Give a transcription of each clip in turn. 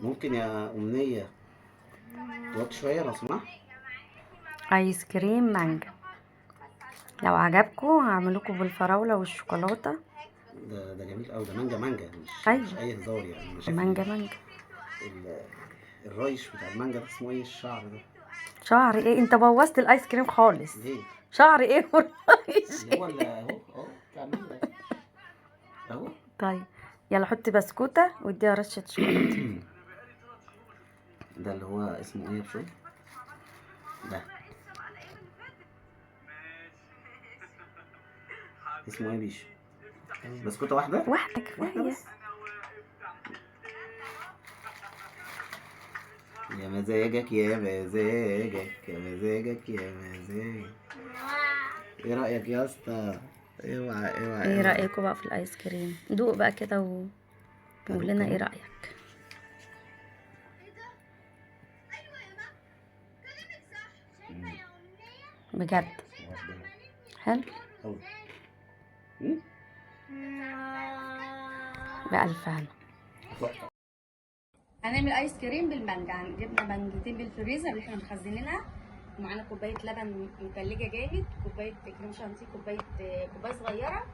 ممكن يا أمنية توطي شوية لو سمحت؟ ايس كريم مانجا. لو عجبكم هعملكم بالفراولة والشوكولاتة. ده جميل قوي، ده مانجا مانجا، مش ايوه. مش اي هزار يعني. انا شايف مانجا مانجا. الرايش بتاع المانجا ده اسمه ايه؟ الشعر ده شعر ايه؟ انت بوظت الايس كريم خالص. ليه؟ شعر ايه والرايش؟ اللي هو اللي اهو اهو بتاع المانجا اهو. طيب يلا حطي بسكوتة واديها رشة شوكولاتة. ده اللي هو اسمه ايه يا بشوي؟ ده اسمه ايه بيشو؟ بسكوتة واحدة؟ واحدة كفاية. بس. يا مزاجك يا مزاجك يا مزاجك يا مزاجك. ايه رأيك يا اسطى؟ اوعى اوعى. ايه رأيكم بقى في الايس كريم؟ دوق بقى كده وقول لنا ايه رأيك. بجد حلو بألف هنا. هنعمل ايس كريم بالمانجا. جبنا مانجتين بالفريزر اللي احنا مخزنينها، ومعانا كوباية لبن متلجه جامد، كوباية كريم شانتيه، كوباية صغيرة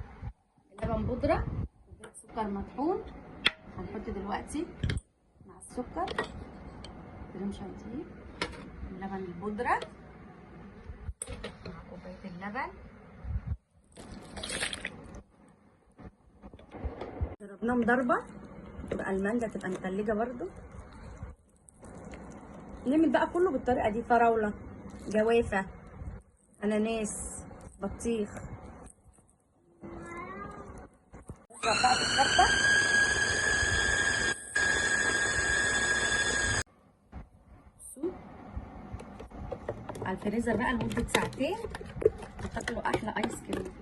لبن بودره، كوباية سكر مطحون. هنحط دلوقتي مع السكر كريم شانتيه، اللبن البودره مع كوباية اللبن. ضربناهم ضربه تبقى المانجا تبقى متلجه برضو. نعمل بقى كله بالطريقة دي: فراوله، جوافه، اناناس، بطيخ. نضرب بقى في الكبه. على الفريزر بقى لمدة ساعتين، وتاكلوا احلى ايس كريم.